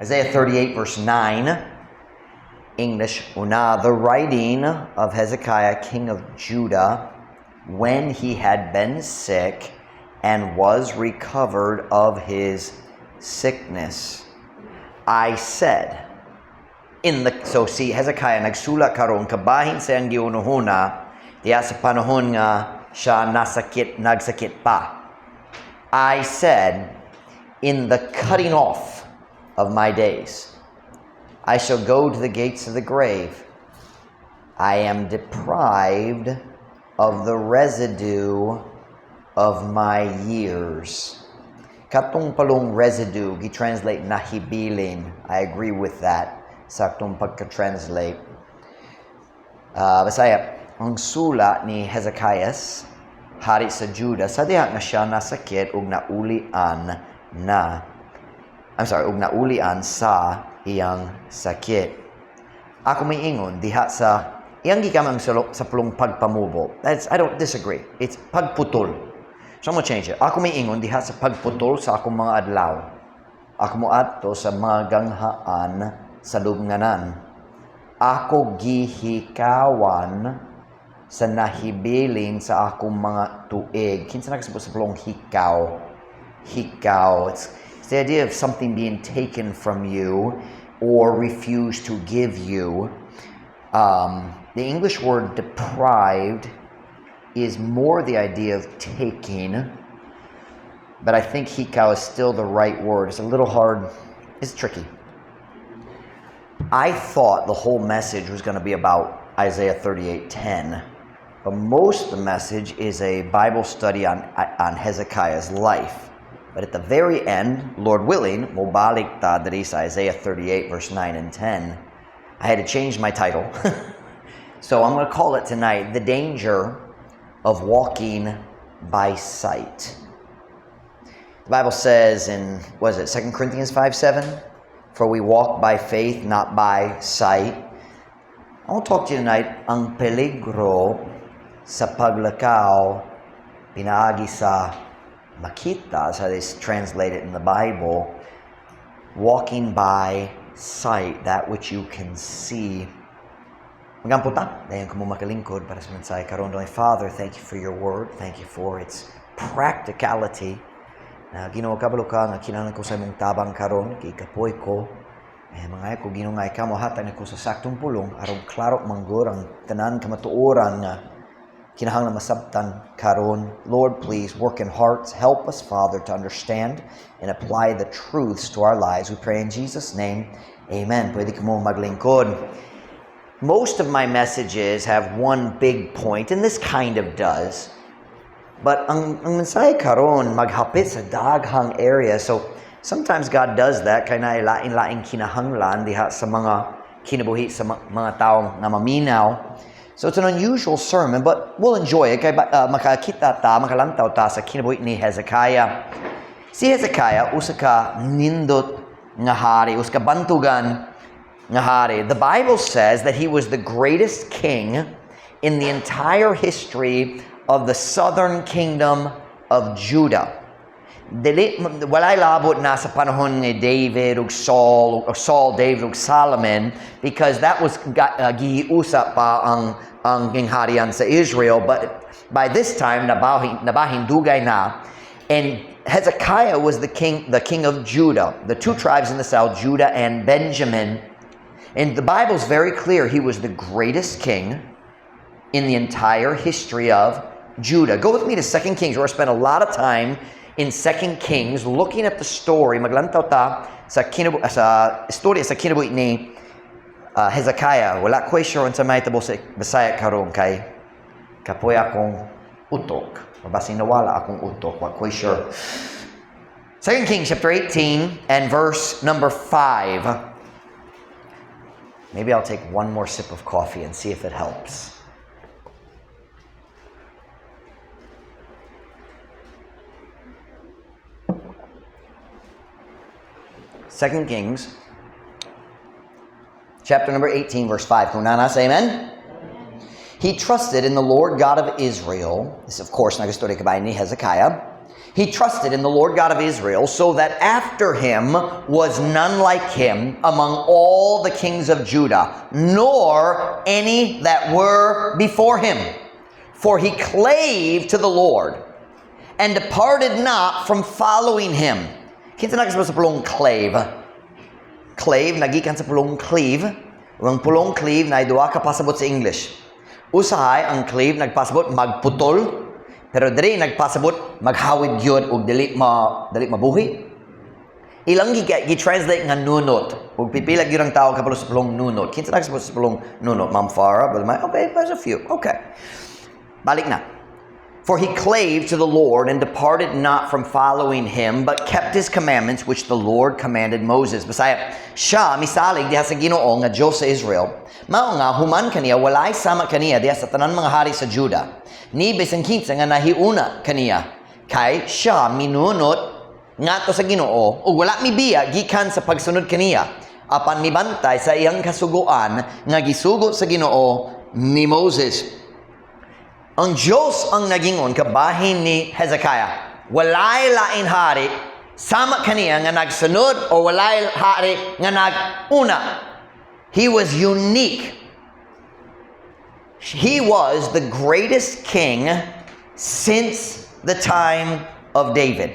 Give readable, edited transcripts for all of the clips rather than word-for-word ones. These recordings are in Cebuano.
Isaiah 38 verse 9, English, una, the writing of Hezekiah, king of Judah, when he had been sick and was recovered of his sickness. I said, in the, so si Hezekiah nagsulat karon kabahin sa iyang giunuhuna diya sa panahon nga siya nasakit, nagsakit pa. I said, "In the cutting off of my days, I shall go to the gates of the grave. I am deprived of the residue of my years." Katong pulong residue, gi-translate nahibilin. I agree with that sa atong pagka-translate. Bisaya, ang sulat ni Hezekiah, hari sa Judah, sa diha nga siya nasakit ug naulian na, I'm sorry, ug naulian sa iyang sakit. Ako may ingon, diha sa iyang gikamang sa pulong pagpamubo. I don't disagree. It's pagputol. So I'm gonna change it. Ako may ingon diha sa pagputol sa akong mga adlaw. Ako moadto sa mga ganghaan sa lubnganan. Ako gihikawan sa nahibilin sa akong mga tuig. Kinsa nakasabot sa pulong hikaw? Hikaw. It's the idea of something being taken from you or refused to give you. The English word deprived is more the idea of taking, but I think hikaw is still the right word. It's a little hard. It's tricky. I thought the whole message was going to be about Isaiah 38:10, but most of the message is a Bible study on Hezekiah's life. But at the very end, Lord willing, mobalik ta diri sa Isaiah 38 verse 9 and 10. I had to change my title. So I'm going to call it tonight, The Danger of Walking by Sight. The Bible says in, what is it, 2 Corinthians 5:7? For we walk by faith, not by sight. I want to talk to you tonight ang peligro sa paglakaw pinaagi sa makita, that's how they translate it in the Bible, walking by sight, that which you can see. Magampo ta, dayon kamo makalingkod para sa mensahe karon. My Father, thank you for your word. Thank you for its practicality. Na Ginoo, kabalo ka nga kinahanglan ko sa imong tabang karon, kay kapoy ko. Eh, mga ko Ginoo nga ikaw mohatag nako sa saktong pulong aron klaro manggod ang tanan kamatuoran nga kinahanglan masabtan karon. Lord, please work in hearts. Help us, Father, to understand and apply the truths to our lives. We pray in Jesus' name. Amen. Pwede kamo maglingkod. Most of my messages have one big point, and this kind of does. But ang mensahe karon maghapit sa daghang area. So sometimes God does that kay naay lain-laing kinahanglan diha sa mga kinabuhi sa mga tao nga maminaw. So it's an unusual sermon, but we'll enjoy it kay makakita ta, makalantaw ta sa kinabuhi ni Hezekiah. Si Hezekiah usa ka nindot nga hari, usa ka bantugan nga hari. The Bible says that he was the greatest king in the entire history of the southern kingdom of Judah. Dili, walay labot na sa panahon ni David ug Saul, or Saul, David ug Solomon, because that was giusa pa ang gingharian sa Israel. But by this time, nabahin dugay na, and Hezekiah was the king of Judah, the two tribes in the south, Judah and Benjamin. And the Bible's very clear, he was the greatest king in the entire history of Judah. Go with me to 2 Kings. We're going to spend a lot of time in 2 Kings looking at the story. Maglantaw ta sa istorya sa kinabuhi ni Hezekiah. Wala ko sure unsa may tabo sa Bisaya karon kay kapoy akong utok. O basin nawala akong utok. Wa ko sure. 2 Kings chapter 18 and verse number 5. Maybe I'll take one more sip of coffee and see if it helps. 2 Kings, chapter number 18, verse 5. Kung naa na, say amen. He trusted in the Lord God of Israel. This, of course, nagastorya kabahin ni Hezekiah. He trusted in the Lord God of Israel, so that after him was none like him among all the kings of Judah, nor any that were before him. For he clave to the Lord and departed not from following him. Kinsa nakasabot sa pulong "clave"? "Clave" nagikan sa pulong "cleave". Ang pulong "cleave" naay duha ka pasabot sa English. Usahay ang "cleave" nagpasabot magputol, pero diri nagpasabot maghawid gyud ug dili mabuhi. Ilang gi-translate nga "nunot". Ug pipila gyud ang tao kabalo sa pulong "nunot". Kinsa nakasabot sa pulong "nunot"? Ma'am Farah, Brother Mike? Okay, there's a few. Okay. Balik na. For he clave to the Lord and departed not from following him, but kept his commandments which the Lord commanded Moses. Bisaya, siya misalig diha sa Ginoo nga Dios sa Israel. Mao nga human kaniya walay sama kaniya diha sa tanan mga hari sa Juda, ni bisan kinsa nga nahiuna kaniya. Kay siya minunot ngadto sa Ginoo ug wala mibiya gikan sa pagsunod kaniya, apan mibantay sa iyang kasuguan nga gisugo sa Ginoo ni Moses. Ang Diyos ang nagingon kabahin ni Hezekiah. Walay lain hari sama kaniya nga nagsunod o walay hari nga naguna. He was unique. He was the greatest king since the time of David.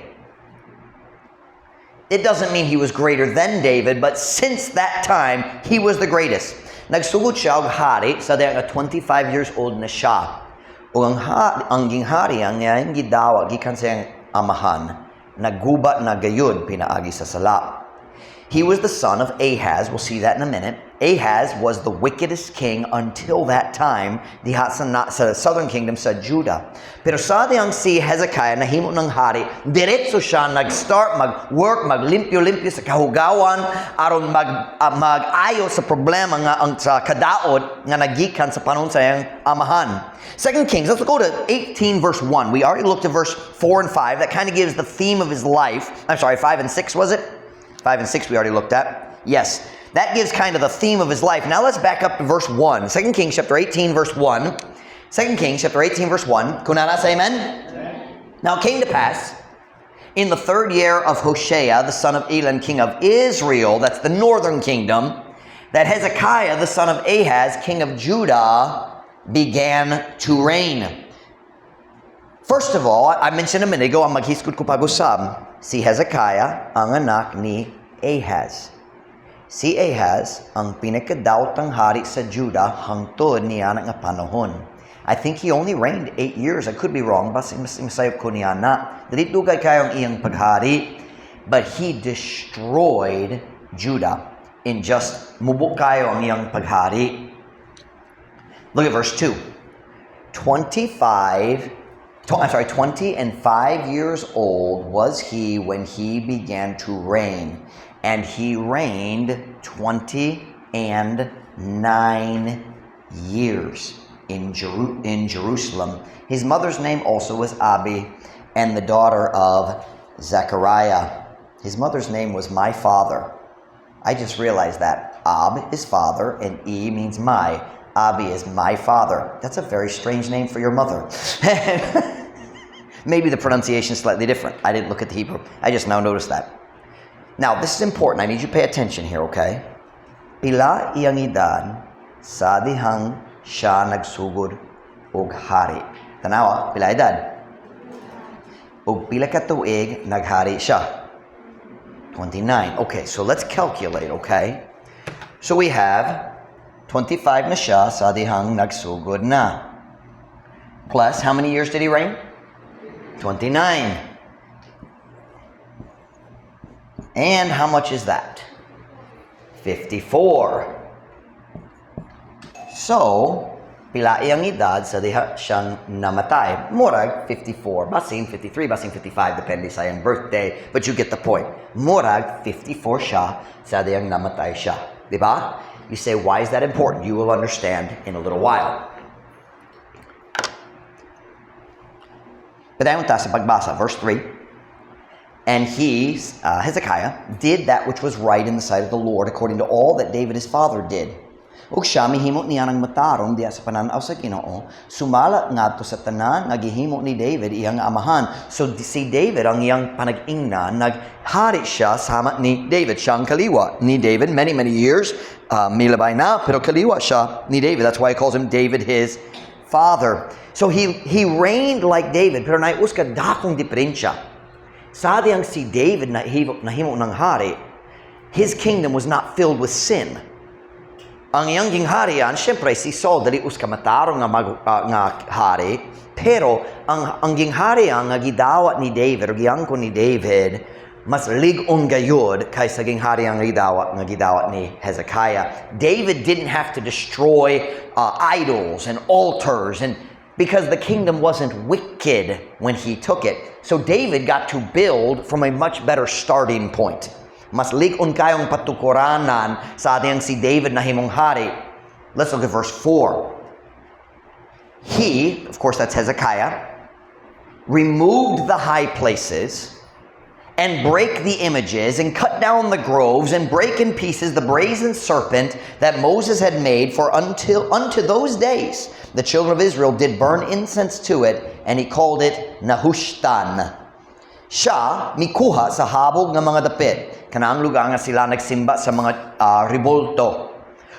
It doesn't mean he was greater than David, but since that time, he was the greatest. Nagsugod siya og hari sa nga 25 years old na siya. Ug ang ginghari ang iyang gidawa gikan sa iyang amahan, naguba na gayud pinaagi sa sala. He was the son of Ahaz. We'll see that in a minute. Ahaz was the wickedest king until that time diha sa southern kingdom sa Judah. Pero sa dihang si Hezekiah nahimo ng hari, diretso siya nag-start mag-work, maglimpyo-limpyo sa kahugawan aron mag-ayo sa problema nga ang sa kadaot nga nagikan sa panahon sa iyang amahan. Second Kings, let's go to 18 verse 1. We already looked at verse 4 and 5. That kind of gives the theme of his life. I'm sorry, 5 and 6, was it? 5 and 6 we already looked at. Yes. That gives kind of the theme of his life. Now let's back up to verse 1. 2 Kings chapter 18 verse 1. 2 Kings chapter 18 verse 1. Kung naa na, say amen. Now it came to pass in the third year of Hoshea, the son of Elah, king of Israel, that's the northern kingdom, that Hezekiah, the son of Ahaz, king of Judah, began to reign. First of all, I mentioned a minute ago, ang maghisgot ko pag-usab, si Hezekiah ang anak ni Ahaz. Si Ahaz ang pinakadaotang hari sa Judah hangtod niya nga panahon. I think he only reigned 8 years. I could be wrong. Basta mas masayop ko niya na. Dili dugay kayo ang iyang paghari. But he destroyed Judah in just mubo kayo ang iyang paghari. Look at verse 2. 25, I'm sorry, 20 and 5 years old was he when he began to reign. And he reigned 29 years in Jerusalem. His mother's name also was Abi, and the daughter of Zechariah. His mother's name was my father. I just realized that. Ab is father, and E means my. Abi is my father. That's a very strange name for your mother. Maybe the pronunciation is slightly different. I didn't look at the Hebrew. I just now noticed that. Now, this is important. I need you to pay attention here, okay? Pila iyang edad sa dihang siya nagsugod og hari? Tanawa, pila edad? Og pila ka tuig naghari siya? 29. Okay, so let's calculate, okay? So we have 25 na siya sa dihang nagsugod na. Plus, how many years did he reign? 29. And how much is that? 54. So, pila iyang edad sa diha siyang namatay? Murag 54. Basin 53, basin 55, depende sa iyang birthday. But you get the point. Murag 54 siya sa dihang namatay siya. Di ba? You say, "Why is that important?" You will understand in a little while. Padayon ta sa pagbasa, verse 3. And he, Hezekiah, did that which was right in the sight of the Lord, according to all that David his father did. Ug siya mihimo niya ng matarong diha sa pananaw sa Ginoo, sumala ngadto sa tanan nga gihimo ni David iyang amahan. So si David ang iyang panag-ingnan, naghari siya sama ni David. Siya ang kaliwa ni David many, many years. Milabay na, pero kaliwa siya ni David. That's why he calls him David, his father. So he reigned like David, pero naay usa ka dakong diferensya. Sa diyang si David nahimo ng hari, his kingdom was not filled with sin. Ang iyang gingharian, syempre si Saul dili usa ka matarong nga hari, pero ang gingharian nga gidawat ni David o giangkon ni David mas lig-on gayud kaysa gingharian nga gidawat ni Hezekiah. David didn't have to destroy idols and altars and because the kingdom wasn't wicked when he took it. So David got to build from a much better starting point. Mas lig-on kayong patukuranan sa diyang si David nahimong hari. Let's look at verse 4. He, of course, that's Hezekiah, removed the high places and break the images and cut down the groves and break in pieces the brazen serpent that Moses had made, for until unto those days the children of Israel did burn incense to it, and he called it Nehushtan. Siya mikuha sa habog nga mga dapit, kanang lugar nga sila nagsimba sa mga ribolto,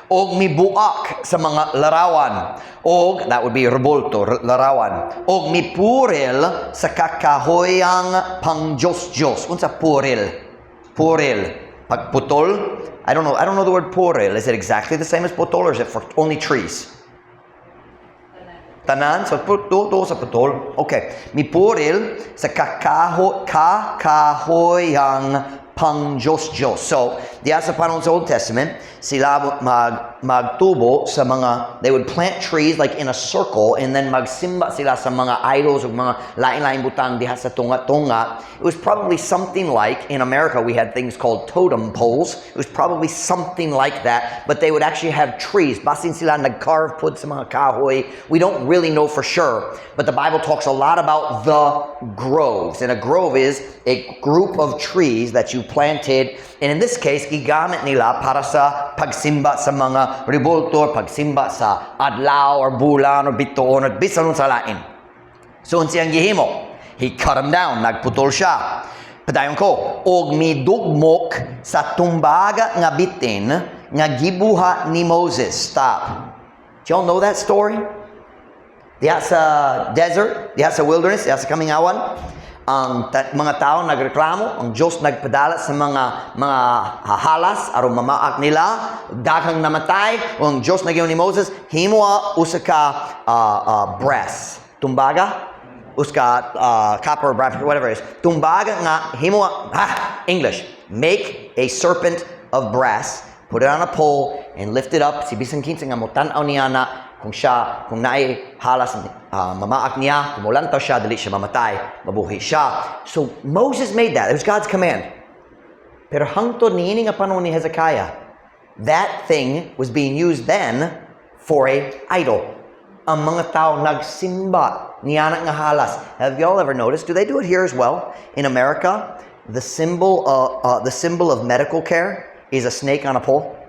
og mibuak sa mga larawan, og that would be rebolto, larawan, og mipuril sa kakahoyang pang-Diyos-Diyos. Unsa puril? Puril, pagputol. I don't know, I don't know the word puril. Is it exactly the same as putol or is it for only trees? Tanan, so puto to sa putol. Okay. Mipuril sa kakahoyang pang Diyos-Diyos. So, diya sa panahon sa Old Testament, sila magtubo sa mga, they would plant trees like in a circle and then magsimba sila sa mga idols o mga lain-lain butang diha sa tunga-tunga. It was probably something like, in America we had things called totem poles. It was probably something like that, but they would actually have trees. Basin sila nag-carve pud sa mga kahoy. We don't really know for sure, but the Bible talks a lot about the groves. And a grove is a group of trees that you planted. And in this case, gigamit nila para sa pagsimba sa mga rebulto, pagsimba sa adlaw or bulan or bituon or bisan sa lain. So, unsay iyang gihimo? He cut them down. Nagputol siya. Padayon ko, og midugmok sa tumbaga nga bitin nga gibuhat ni Moses. Stop. Do y'all know that story? Diha sa desert, diha sa wilderness, diha sa kamingawan, ang mga tao nagreklamo, ang Diyos nagpadala sa mga halas aron mamaak nila, daghang namatay, o ang Diyos nag ni Moses, himoa usa ka brass, tumbaga, usa ka copper, brass, whatever it is, tumbaga nga himoa, English, make a serpent of brass, put it on a pole and lift it up, si bisan kinsa nga motan-aw niya na kung siya, kung naay halas, mamaak niya, kung mulantaw siya, dili siya mamatay, mabuhi siya. So Moses made that. It was God's command. Pero hangtod niini nga panahon ni Hezekiah, that thing was being used then for a idol. Ang mga tao nagsimba niya nga halas. Have y'all ever noticed? Do they do it here as well? In America, the symbol of medical care is a snake on a pole.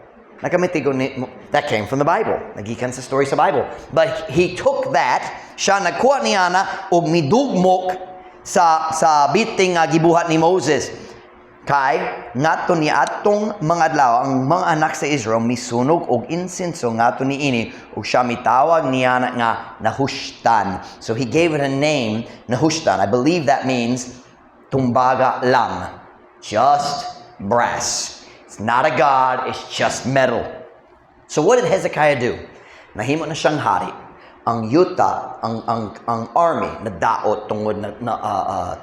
Nakamitigo ni, that came from the Bible. Nagikan sa story sa Bible. But he took that, siya nagkuha niya na og midugmok sa biting nga gibuhat ni Moses. Kay ngadto ni atong mga adlaw ang mga anak sa Israel misunog og insenso ngadto niini ug siya mitawag niya na nga Nehushtan. So he gave it a name, Nehushtan. I believe that means tumbaga lang. Just brass. It's not a god, it's just metal. So what did Hezekiah do? Nahimo na siyang hari. Ang yuta, ang army nadaot tungod na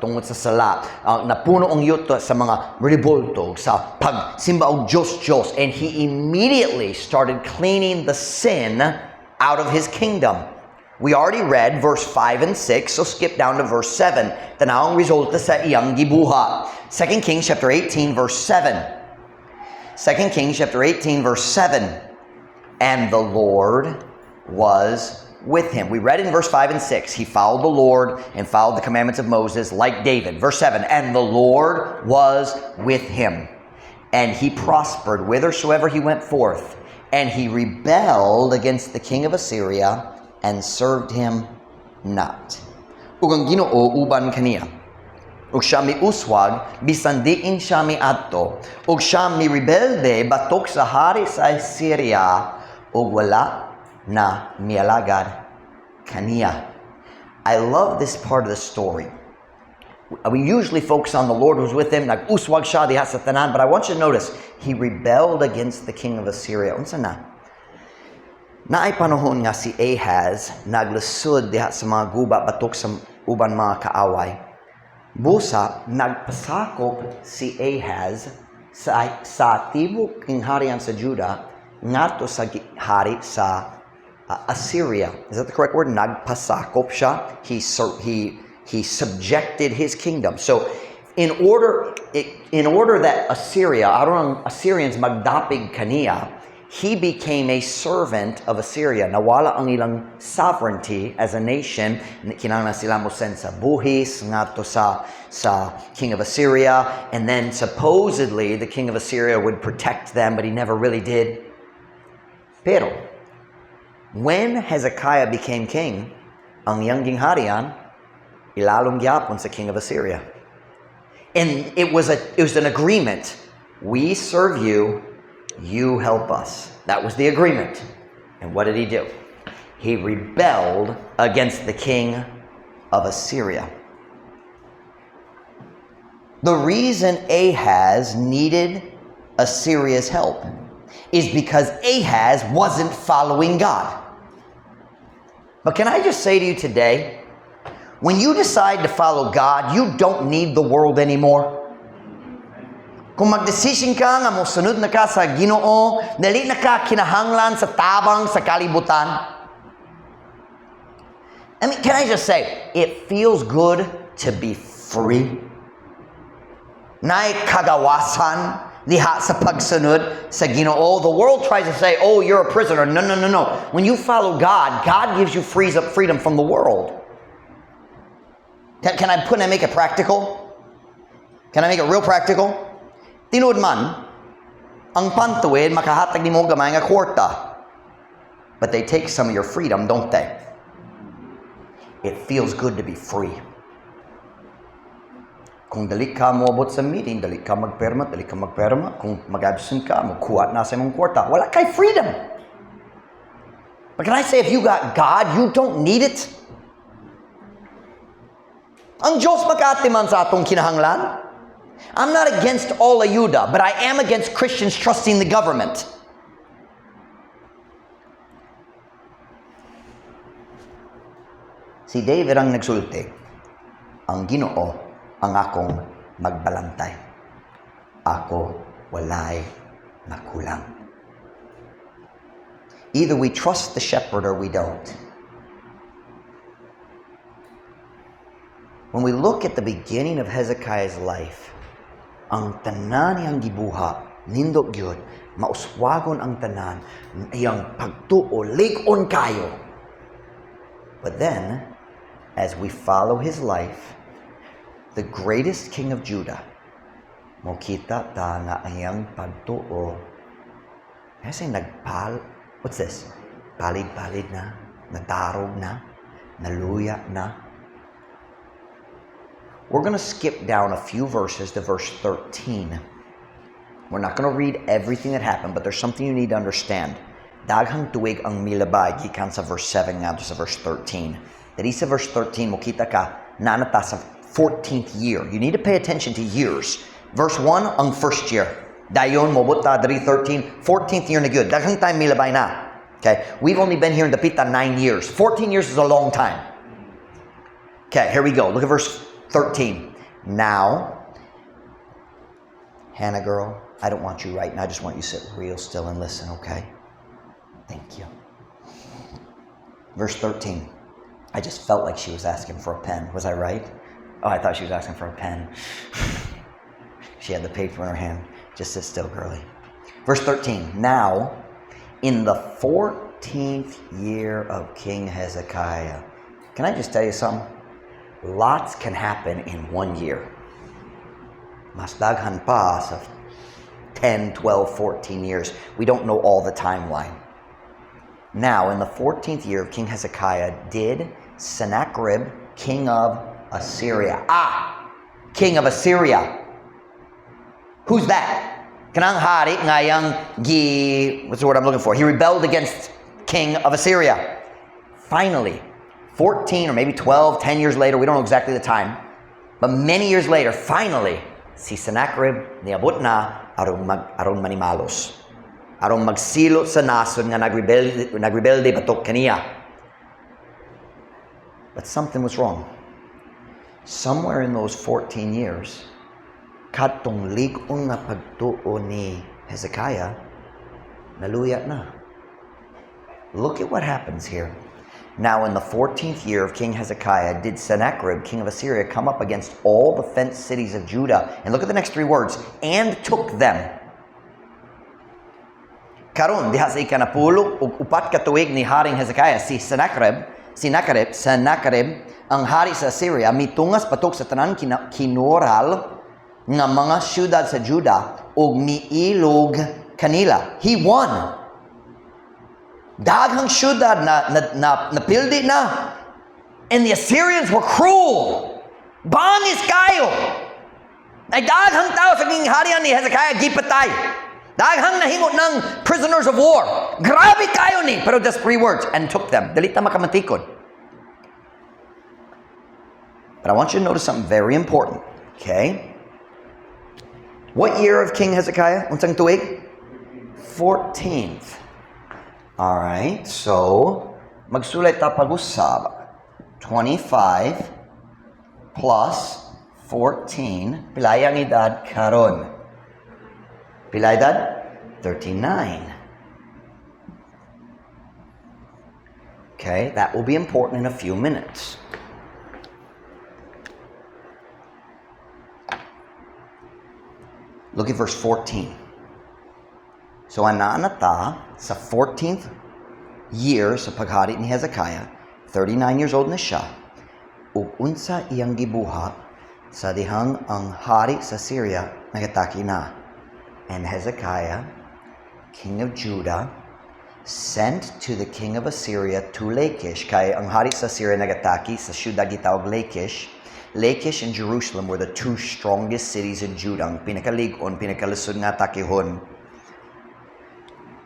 tungod sa sala. Napuno ang yuta sa mga rebolto, sa pagsimba og Diyos Diyos, and he immediately started cleaning the sin out of his kingdom. We already read verse 5 and 6, so skip down to verse 7. Tanawang resulta sa iyang gibuhat. 2 Kings chapter 18 verse 7. 2 Kings chapter 18 verse 7. And the Lord was with him. We read in verse 5 and 6, he followed the Lord and followed the commandments of Moses like David. Verse 7, and the Lord was with him, and he prospered whithersoever he went forth. And he rebelled against the king of Assyria and served him not. Ug ang Ginoo uban kaniya. Ug siya miuswag bisan diin siya miadto. Ug siya mirebelde batok sa hari sa Assyria ug wala na mialagad kaniya. I love this part of the story. We usually focus on the Lord was with him, nag-uswag siya diha sa tanan, but I want you to notice, he rebelled against the king of Assyria. Unsa na? Naay panahon nga si Ahaz naglisod diha sa mga guba batok sa uban mga kaaway. Busa, nagpasakop si Ahaz sa tibok gingharian sa Juda ngadto sa hari sa Assyria. Is that the correct word? Nagpasakop siya. He subjected his kingdom. So, in order that Assyria, aron ang Assyrians magdapig kaniya, he became a servant of Assyria. Nawala ang ilang sovereignty as a nation. Kinahanglan sila mo send sa buhis ngadto sa king of Assyria, and then supposedly the king of Assyria would protect them, but he never really did. Pero when Hezekiah became king, ang iyang gingharian ilalom gyapon sa king of Assyria. And it was an agreement. We serve you, you help us. That was the agreement. And what did he do? He rebelled against the king of Assyria. The reason Ahaz needed Assyria's help is because Ahaz wasn't following God. But can I just say to you today, when you decide to follow God, you don't need the world anymore. Kung magdesisyon ka nga mosunod na ka sa Ginoo, dili na ka kinahanglan sa tabang sa kalibutan. I mean, can I just say, it feels good to be free. Naay kagawasan diha sa pagsunod sa Ginoo. The world tries to say, "Oh, you're a prisoner." No. When you follow God, God gives you frees up freedom from the world. Can I make it practical? Can I make it real practical? Tinuod man, ang pantuwid makahatag nimo gamay nga kwarta. But they take some of your freedom, don't they? It feels good to be free. Kung dali ka moabot sa meeting, dali ka magperma, dali ka magperma. Kung mag-absent ka, mokuha na sa imong kwarta. Wala kay freedom. But can I say, if you got God, you don't need it? Ang Diyos makaatiman sa atong kinahanglan. I'm not against all ayuda, but I am against Christians trusting the government. Si David ang nagsulti, "Ang Ginoo ang akong magbalantay. Ako walay makulang." Either we trust the shepherd or we don't. When we look at the beginning of Hezekiah's life, ang tanan niyang gibuhat, nindot gyud, mauswagon ang tanan, iyang pagtuo, lig-on kayo. But then, as we follow his life, the greatest king of Judah, mokita ta nga ang iyang pagtuo, kasi nagpal, what's this? Palid-palid na, natarog na, naluya na. We're going to skip down a few verses to verse 13. We're not going to read everything that happened, but there's something you need to understand. Daghang tuig ang milabay gikan sa verse 7 ngadto sa verse 13. Diri sa verse 13 mokita ka naa na ta sa 14th year. You need to pay attention to years. Verse 1 ang first year. Dayon mobot ta diri 13, 14th year na gyud. Daghang time milabay na. Okay? We've only been here in Dapitan 9 years. 14 years is a long time. Okay, here we go. Look at verse 13. Now, Hannah girl, I don't want you writing. I just want you to sit real still and listen, okay? Thank you. Verse 13. I just felt like she was asking for a pen. Was I right? Oh, I thought she was asking for a pen. She had the paper in her hand. Just sit still, girlie. Verse 13. Now, in the 14th year of King Hezekiah. Can I just tell you something? Lots can happen in one year. Mas daghan pa sa 10, 12, 14 years. We don't know all the timeline. Now, in the 14th year of King Hezekiah, did Sennacherib, king of Assyria. Ah! King of Assyria. Who's that? Kanang hari nga iyang gi, what's the word I'm looking for? He rebelled against king of Assyria. Finally, 14 or maybe 12, 10 years later, we don't know exactly the time, but many years later, finally, si Sennacherib niabot na aron manimalos. Aron magsilot sa nasod nga nagrebelde batok kaniya. But something was wrong. Somewhere in those 14 years, katong lig-on nga pagtuo ni Hezekiah, naluya na. Look at what happens here. Now, in the 14th year of King Hezekiah, did Sennacherib, king of Assyria, come up against all the fenced cities of Judah. And look at the next three words: "And took them." Karon, diha sa ikanapulo ug upat ka tuig ni Haring Hezekiah, si Sennacherib, ang hari sa Assyria, mitungas batok sa tanan kinural nga mga syudad sa Judah ug miilog kanila. He won. Daghang syudad na napildi na. And the Assyrians were cruel. Bangis kayo. Ay daghang tao sa gingharian ni Hezekiah gipatay. Daghang nahimo ng prisoners of war. Grabe kayo ni. Pero just three words: "And took them." Dili ta makamantikod. But I want you to notice something very important. Okay? What year of King Hezekiah? Unsang tuig? 14th. All right, so magsulay ta pag-usab. 25 plus 14. Pila ang edad karon? Pila edad? 39. Okay, that will be important in a few minutes. Look at verse 14. So anaa na ta sa 14th year sa paghari ni Hezekiah, 39 years old na siya, ug unsa iyang gibuhat sa dihang ang hari sa Syria nagatake na. And Hezekiah, king of Judah, sent to the king of Assyria to Lachish, kay ang hari sa Syria nagatake sa syudad gitawag Lachish. Lachish and Jerusalem were the two strongest cities in Judah. Ang pinakalig-on, pinakalisod nga atakehon.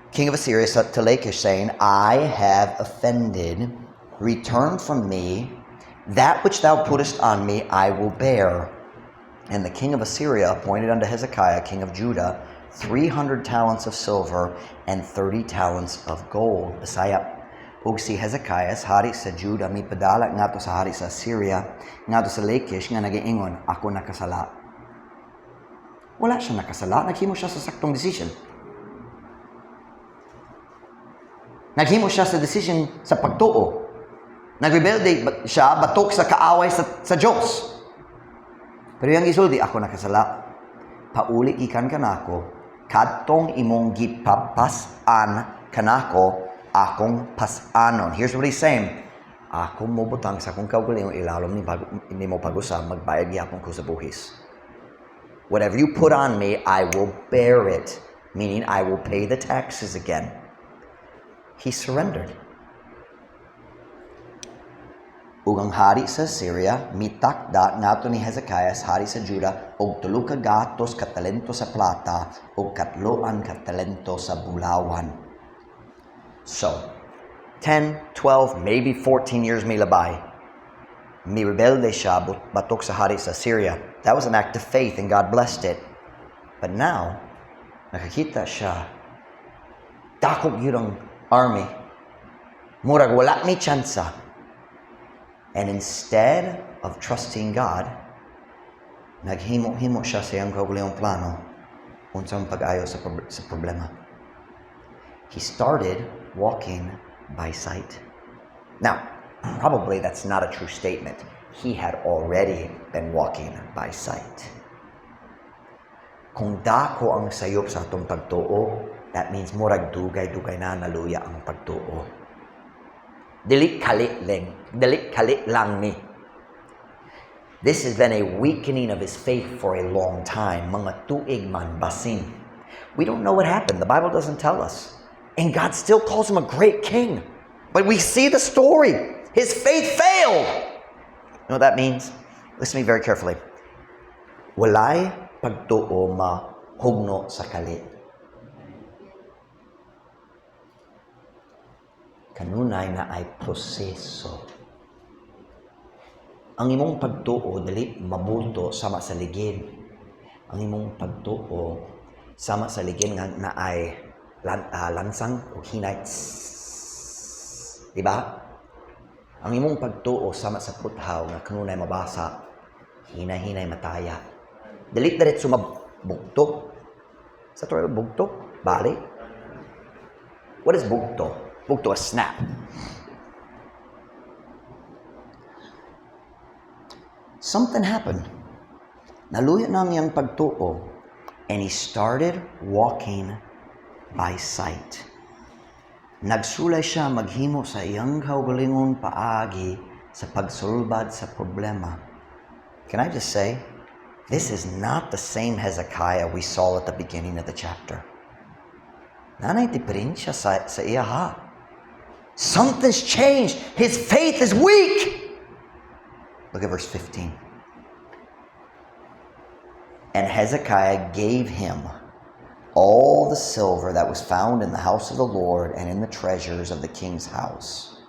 King of Assyria said to Lachish, saying, "I have offended. Return from me. That which thou puttest on me, I will bear." And the king of Assyria appointed unto Hezekiah, king of Judah, 300 talents of silver and 30 talents of gold. Bisaya. Ug si Hezekiah, hari sa Judah, mipadala ngadto sa hari sa Assyria, ngadto sa Lachish, nga nagaingon, "Ako nakasala." Wala siya nakasala, naghimo siya sa saktong decision. Naghimo siya sa decision sa pagtuo. Nagrebelde siya batok sa kaaway sa Diyos. Pero iyang gisulti, "Ako nakasala. Pauli gikan kanako, kadtong imong gipapas-an kanako, akong pas-anon." Here's what he's saying. Ako mobutang sa akong kaugalingon ilalom ni bago, nimo pag-usab, magbayad gihapon ko sa buhis. Whatever you put on me, I will bear it. Meaning, I will pay the taxes again. He surrendered. Ug ang hari sa Syria mitakda ngadto ni Hezekiah, hari sa Judah, og tulo ka gatos ka talento sa plata ug katloan ka talento sa bulawan. So, 10, 12, maybe 14 years milabay. Mi rebelde siya batok sa hari sa Syria. That was an act of faith and God blessed it. But now, nakakita siya, dako gyud ang army. Murag wala ni tsansa. And instead of trusting God, naghimo-himo siya sa iyang kaugalingong plano unsang pag-ayo sa problema. He started walking by sight. Now, probably that's not a true statement. He had already been walking by sight. Kung dako ang sayop sa atong pagtuo, that means murag dugay-dugay na naluya ang pagtuo. Dili kali lang, dili kali lang ni. This has been a weakening of his faith for a long time. Mga tuig man basin. We don't know what happened. The Bible doesn't tell us. And God still calls him a great king. But we see the story. His faith failed. You know what that means? Listen to me very carefully. Walay pagtuo mahugno sa kalit. Kanunay naay proseso. Ang imong pagtuo dili mabulto sama sa ligid. Ang imong pagtuo sama sa ligid nga naay lansang o hinay. Tss. Di ba? Ang imong pagtuo sama sa puthaw nga kanunay mabasa, hinay-hinay mataya. Dili diretso mabugto. Sa to bugto? Bali? What is bugto? Bugto, a snap. Something happened. Naluya na ang iyang pagtuo and he started walking by sight. Nagsulay siya maghimo sa iyang kaugalingon paagi sa pagsulbad sa problema. Can I just say, this is not the same Hezekiah we saw at the beginning of the chapter. Naa nay diferensya sa iya ha. Something's changed. His faith is weak. Look at verse 15. And Hezekiah gave him all the silver that was found in the house of the Lord and in the treasures of the king's house.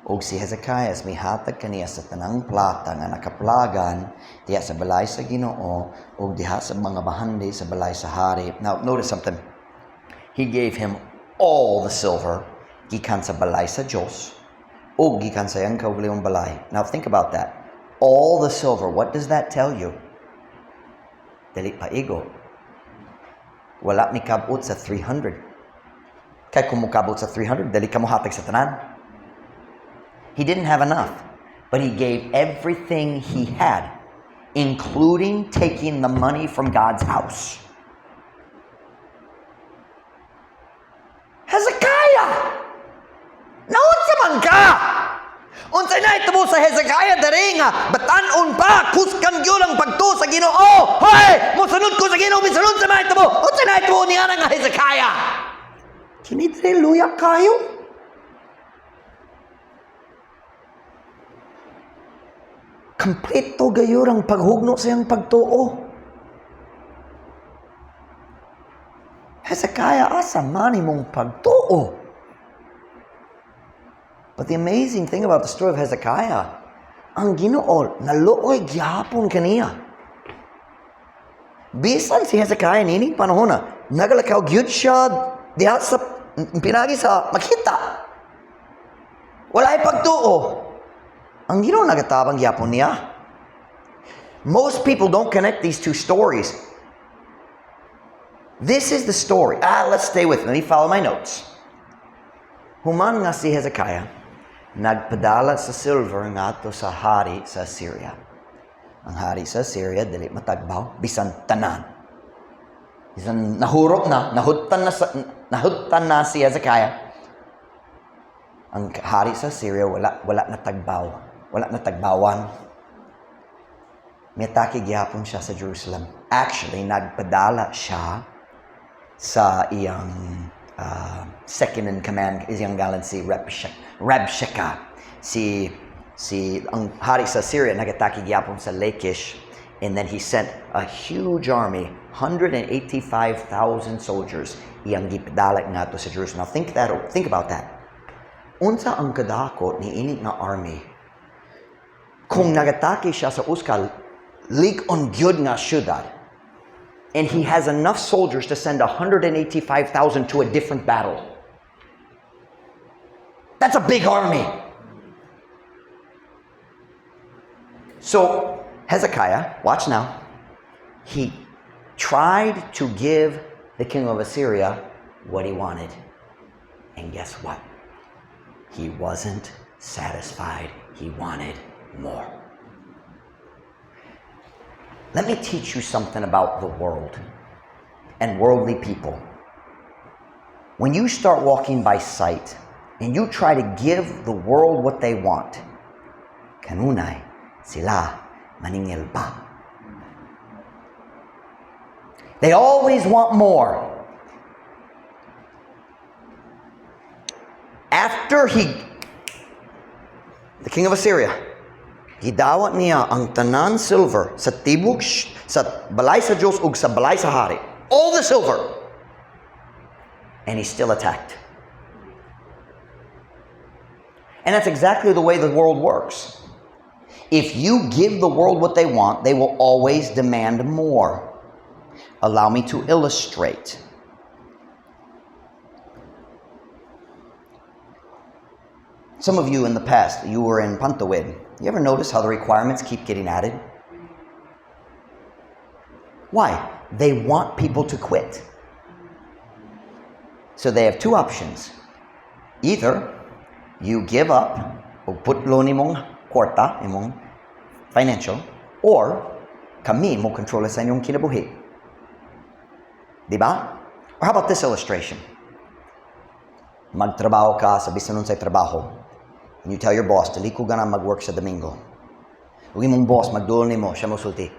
Og si Hezekiah mihatag kaniya sa tanang plata nga nakaplagan diha sa balay sa Ginoo ug diha sa mga bahandi sa balay sa hari. Now notice something. He gave him all the silver gikan sa balay sa Dios ug gikan sa iyang kaugalingong balay. Now think about that. All the silver. What does that tell you? Dili pa igo. Wala mikabot sa 300. Kay kung mukabot sa 300, dili ka mohatag sa tanan. He didn't have enough, but he gave everything he had, including taking the money from God's house. Hezekiah! Naunsa man ka? Unsay nahitabo sa Hezekiah diri nga batan-on pa kusgan gyud ang pagtuo sa Ginoo. Hoy, mosunod ko sa Ginoo bisan unsa mahitabo. Unsay nahitabo niya nga Hezekiah? Kini diri luya kayo. Kompleto gayor ang paghugno sa iyang pagtuo. Hezekiah, asa man imong pagtuo? But the amazing thing about the story of Hezekiah, ang Ginoo naluoy gyapon kaniya. Bisan si Hezekiah nining panahona, nagalakaw gyud siya diha sa pinagi sa makita. Walay pagtuo. Ang Ginoo nagatabang gyapon niya. Most people don't connect these two stories. This is the story. Let's stay with me. Let me follow my notes. Human nga si Hezekiah, nagpadala sa silver ngadto sa hari sa Assyria. Ang hari sa Assyria dili matagbaw bisan tanan. Bisan nahurot na, nahudtan na si Hezekiah. Ang hari sa Assyria wala natagbaw, wala natagbawan. Miatake gihapon siya sa Jerusalem. Actually, nagpadala siya sa iyang second in command, iyang ngalan si Rabshakeh. Si ang hari sa Syria nagatake gihapon sa Lachish, and then he sent a huge army, 185,000 soldiers iyang gipadala ngadto sa Jerusalem. Now think about that. Unsa ang kadako ni ini nga army? Kung nagatake siya sa usa ka lig-on gyud nga syudad, and he has enough soldiers to send 185,000 to a different battle. That's a big army. So Hezekiah, watch now, he tried to give the king of Assyria what he wanted. And guess what? He wasn't satisfied. He wanted more. Let me teach you something about the world and worldly people. When you start walking by sight and you try to give the world what they want, kanunay sila maningil pa. They always want more. After he, the king of Assyria, gidawat niya ang tanan silver sa tibok sa balay sa Diyos ug sa balay sa hari. All the silver. And he still attacked. And that's exactly the way the world works. If you give the world what they want, they will always demand more. Allow me to illustrate. Some of you in the past, you were in Pantawid. You ever notice how the requirements keep getting added? Why? They want people to quit. So they have two options. Either you give up o putlo nimong kwarta, imong financial, or kami mo kontrola sa inyong kinabuhi. Di ba? Or how about this illustration? Magtrabaho ka sa bisan unsay trabaho, and you tell your boss, "Dili ko gana mag-work sa Domingo." Ug imong boss magduol nimo, siya mosulti,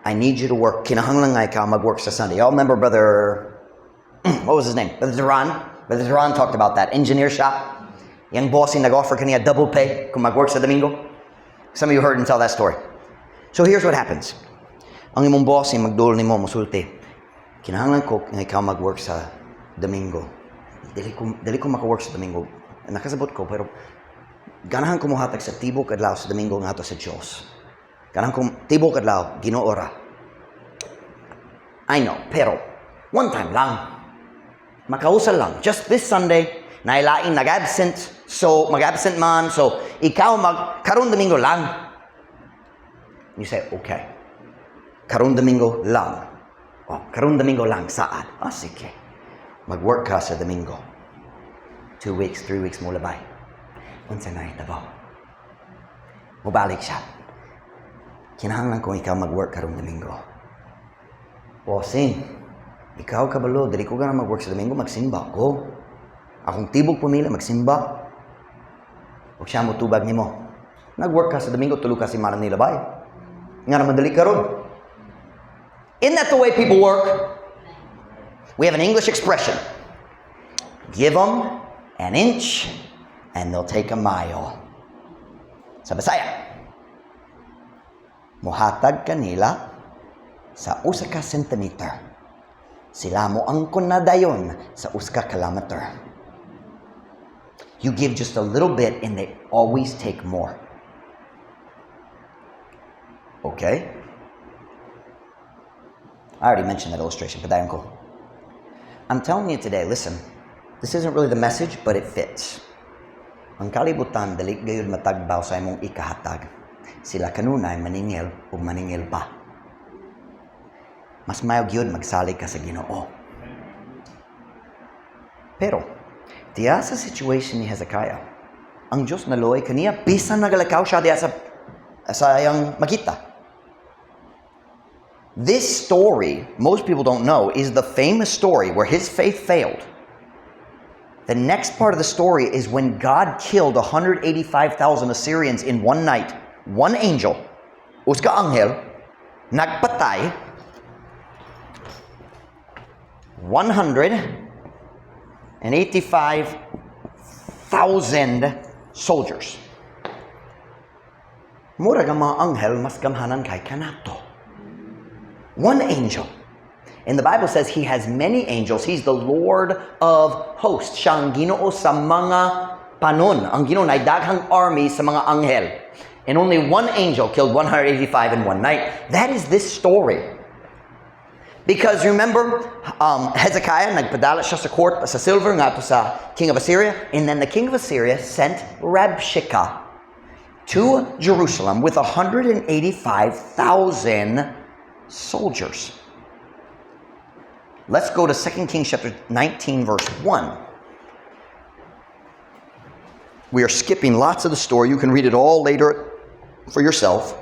"I need you to work. Kinahanglan nga ikaw mag-work sa Sunday." Y'all remember Brother, what was his name? Brother Duran? Brother Duran talked about that. Engineer shop. Yang boss yung nag-offer kaniya double pay kung mag-work sa Domingo. Some of you heard him tell that story. So here's what happens. Ang imong boss yung magduol nimo, mosulti, "Kinahanglan ko nga ikaw mag-work sa Domingo." Dili ko maka-work sa Domingo. Nakasabot ko, pero ganahan ko mohatag sa tibok adlaw sa Domingo ngadto sa Diyos. Ganahan ko tibok adlaw, Ginoo ra. I know, pero one time lang. Makausa lang. Just this Sunday, nailaing nag-absent, so mag-absent man, so ikaw mag, karon Domingo lang. You say, "Okay. Karon Domingo lang." Oh, karon Domingo lang, saad. Ah, sige. Mag-work ka sa Domingo. 2 weeks, 3 weeks mo labay. Unsa na hitabo? Mubalik siya. "Kinahanglan ko ikaw mag-work karong Domingo." "Bossing, ikaw kabalo, dili ko gana mag-work sa Domingo, magsimba ko. Akong tibok pamilya, magsimba." Ug siya mo tubag nimo. Nag-work ka sa Domingo, tulo ka semana nilabay. Nga naman dali karon. Isn't that the way people work? We have an English expression. Give them an inch and they'll take a mile. Sa Bisaya, muhatag kanila sa usa ka centimeter. Sila mo angkon na dayon sa usa ka kilometer. You give just a little bit and they always take more. Okay? I already mentioned that illustration, but ko. I'm telling you today, listen, this isn't really the message, but it fits. Ang kalibutan, dali gayud matagbaw sa imong ikahatag. Sila kanunay maningil ug maningil pa. Mas mayo gyud magsalig ka sa Ginoo. Pero, diya sa situation ni Hezekiah, ang Diyos naluoy kaniya, bisan nagalakaw siya diya sa iyang makita. This story, most people don't know, is the famous story where his faith failed. The next part of the story is when God killed 185,000 Assyrians in one night. One angel, usa ka anghel, nagpatay 185,000 soldiers. Murag ang mga anghel mas gamhanan kay kanato. One angel. And the Bible says he has many angels. He's the Lord of hosts. Siya ang Ginoo sa mga panon. Ang Ginoo na daghang army sa mga anghel. And only one angel killed 185 in one night. That is this story. Because remember, Hezekiah, nagpadala siya sa court sa silver ngadto sa king of Assyria. And then the king of Assyria sent Rabshakeh to Jerusalem with 185,000 soldiers. Let's go to 2 Kings chapter 19, verse 1. We are skipping lots of the story. You can read it all later for yourself.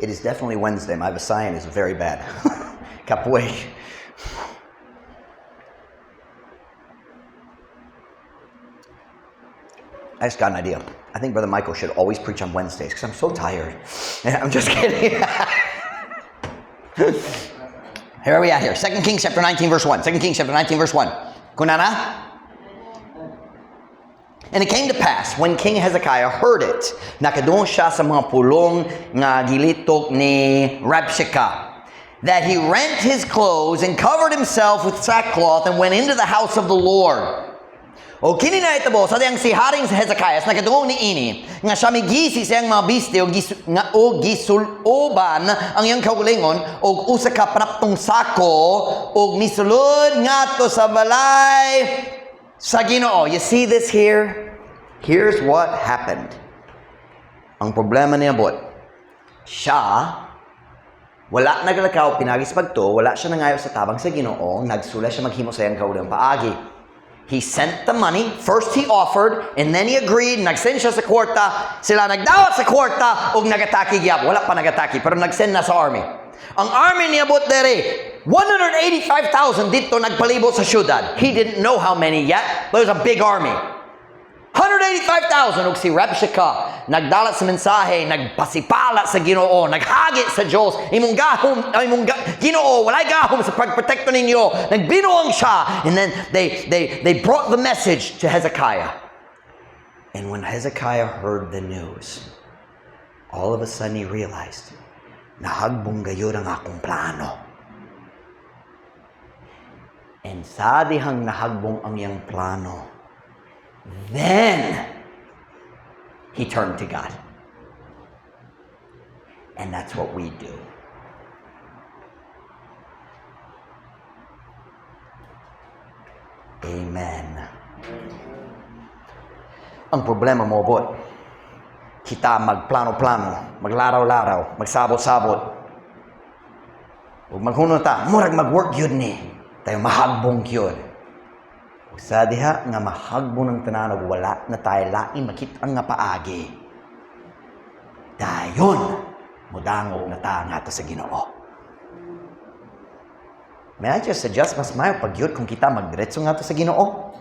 It is definitely Wednesday. My Visayan is very bad. Kapoy. I just got an idea. I think Brother Michael should always preach on Wednesdays because I'm so tired. I'm just kidding. Here we are here. 2 Kings chapter 19 verse 1. 2 Kings chapter 19 verse 1. Kunana? And it came to pass, when King Hezekiah heard it, nakadungog siya sa mga pulong nga gilitok ni Rabshakeh, that he rent his clothes and covered himself with sackcloth and went into the house of the Lord. O kini nahitabo sa dihang si Haring Hezekiah nakadungog ni ini nga siya migisi sa iyang mga bisti o, nga, o gisuloban ang iyang kaugalingon og usa ka panaptong sako og misulod ngadto sa balay sa Ginoo. You see this here? Here's what happened. Ang problema niabot. Siya wala naglakaw pinagi sa pagtuo, wala siya nangayo sa tabang sa Ginoo, nagsulay siya maghimo sa iyang kaugalingong paagi. He sent the money. First he offered, and then he agreed. Nag-send siya sa kwarta. Sila nagdawat sa kwarta ug nagatake gyapon. Wala pa nagatake, pero nag-send na sa army. Ang army niabot dere, 185,000 didto nagpalibot sa syudad. He didn't know how many yet, but it was a big army. 185,000 ug si Rabshakeh nagdala sa mensahe, nagpasipala sa Ginoo, naghagit sa Dios, imong gahom, ay, imong Ginoo walay gahom sa pagprotekto ninyo. Nagbinuang siya, and then they brought the message to Hezekiah. And when Hezekiah heard the news, all of a sudden he realized, nahagbong gayud ang akong plano. And sa dihang nahagbong ang iyang plano, then he turned to God. And that's what we do. Amen. Ang problema moabot, kita magplano-plano, maglaraw-laraw, magsabot-sabot. Ug maghunot ta, murag mag-work gyud ni. Dayon mahagbong gyud. Ug sa diha nga mahagbong ang tanan ug wala na tayo lain makita nga paagi. Dayon, mudangog na ta ngadto sa Ginoo. May I just suggest, mas mayo pa gyud kung kita magdiretso ngadto sa Ginoo?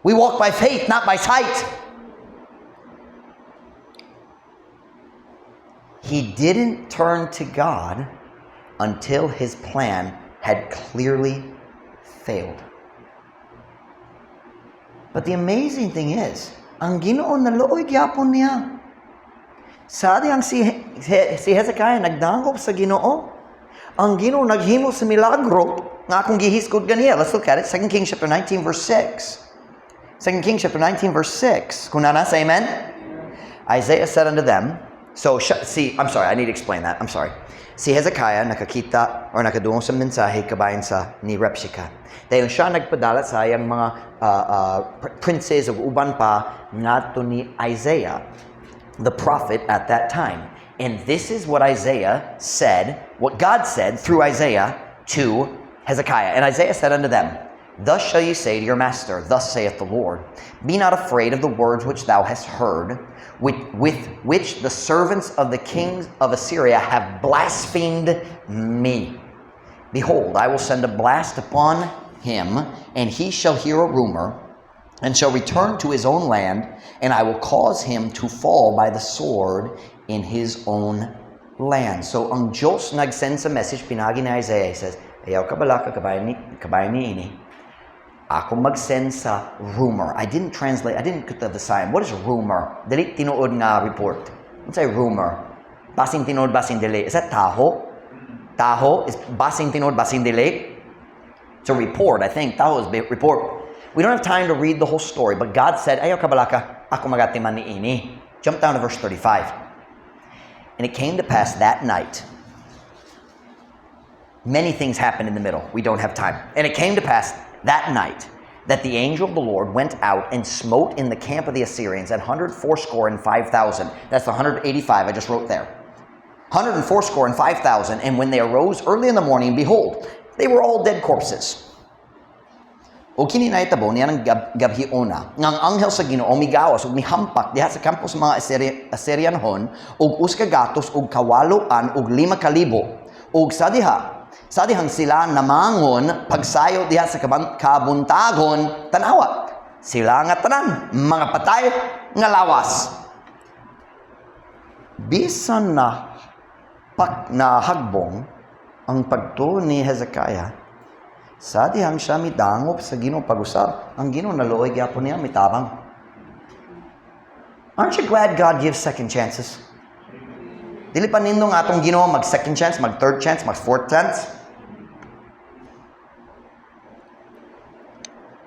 We walk by faith, not by sight. He didn't turn to God until his plan had clearly failed. But the amazing thing is, ang Ginoo naluoy gyapon niya. Sa dihang si Hezekiah nagdangop sa Ginoo, ang Ginoo naghimo sa milagro nga akong gihisgot ganiya. Let's look at it. 2 Kings chapter 19 verse 6. 2 Kings chapter 19 verse 6. Kunana, say amen. Isaiah said unto them, so see, I'm sorry, I need to explain that. I'm sorry. Si Hezekiah nakakita or nakadungog sa mensahe kabahin sa ni Rabshakeh. Dayon siya nagpadala sa iyang mga princes ug uban pa ngadto ni Isaiah, the prophet at that time. And this is what Isaiah said, what God said through Isaiah to Hezekiah. And Isaiah said unto them, "Thus shall ye say to your master, Thus saith the Lord, Be not afraid of the words which thou hast heard, with which the servants of the kings of Assyria have blasphemed me. Behold, I will send a blast upon him, and he shall hear a rumor, and shall return to his own land, and I will cause him to fall by the sword in his own land." So ang Diyos nag-send sa message, pinagi ni Isaiah, he says, "Ayaw kabalaka, kabahin ni ini. Ako mag-send sa rumor." I didn't translate, I didn't put the sign. What is rumor? Dili tinuod nga report. What's a rumor? Basin tinuod, basin dili. Is that taho? Taho is basin tinuod, basin dili. It's a report, I think. Taho is report. We don't have time to read the whole story, but God said, "Ayaw kabalaka, ako magatiman ni ini." Jump down to verse 35. And it came to pass that night. Many things happened in the middle. We don't have time. And it came to pass that night that the angel of the Lord went out and smote in the camp of the Assyrians 185,000. That's the 185 I just wrote there. 185,000. And when they arose early in the morning, behold, they were all dead corpses. O kini nahitabo niya ng gabhiona, nga ang anghel sa Ginoo migawas ug mihampak diha sa kampo sa mga Assyrianhon og 188,005. Ug sa dihang sila namangon pagsayo diha sa kabuntagon, tanawa sila nga tanan mga patay nga lawas. Bisan na pak na hagbong Ang pagtuo ni Hezekiah, sa dihang siya midangop sa Ginoo pag-usab, ang Ginoo naluoy gyapon niya, mitabang. Aren't you glad God gives second chances? Dili pa nindot atong Ginoo mag second chance, mag third chance, mag fourth chance?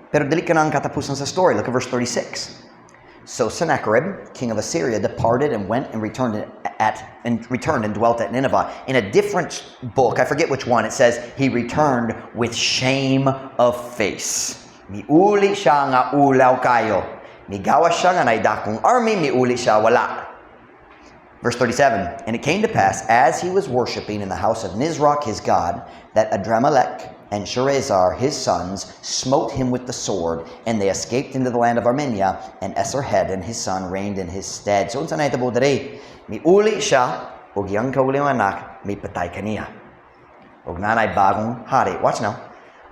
Pero dili ka na ang katapusan sa story. Look at verse 36. So Sennacherib, king of Assyria, departed and went and returned and dwelt at Nineveh. In a different book, I forget which one, it says he returned with shame of face. Miuli siya nga ulaw kayo. Migawas siya nga naay dakong army, miuli siya wala. Verse 37. And it came to pass, as he was worshiping in the house of Nisroch his god, that Adramelech and Sharezer his sons smote him with the sword, and they escaped into the land of Armenia, and Esarhaddon his son reigned in his stead. So unsa na itabo diri? Miuli siya, ug iyang kaugalingong anak, mipatay kaniya. Ug naa nay bagong hari. Watch now.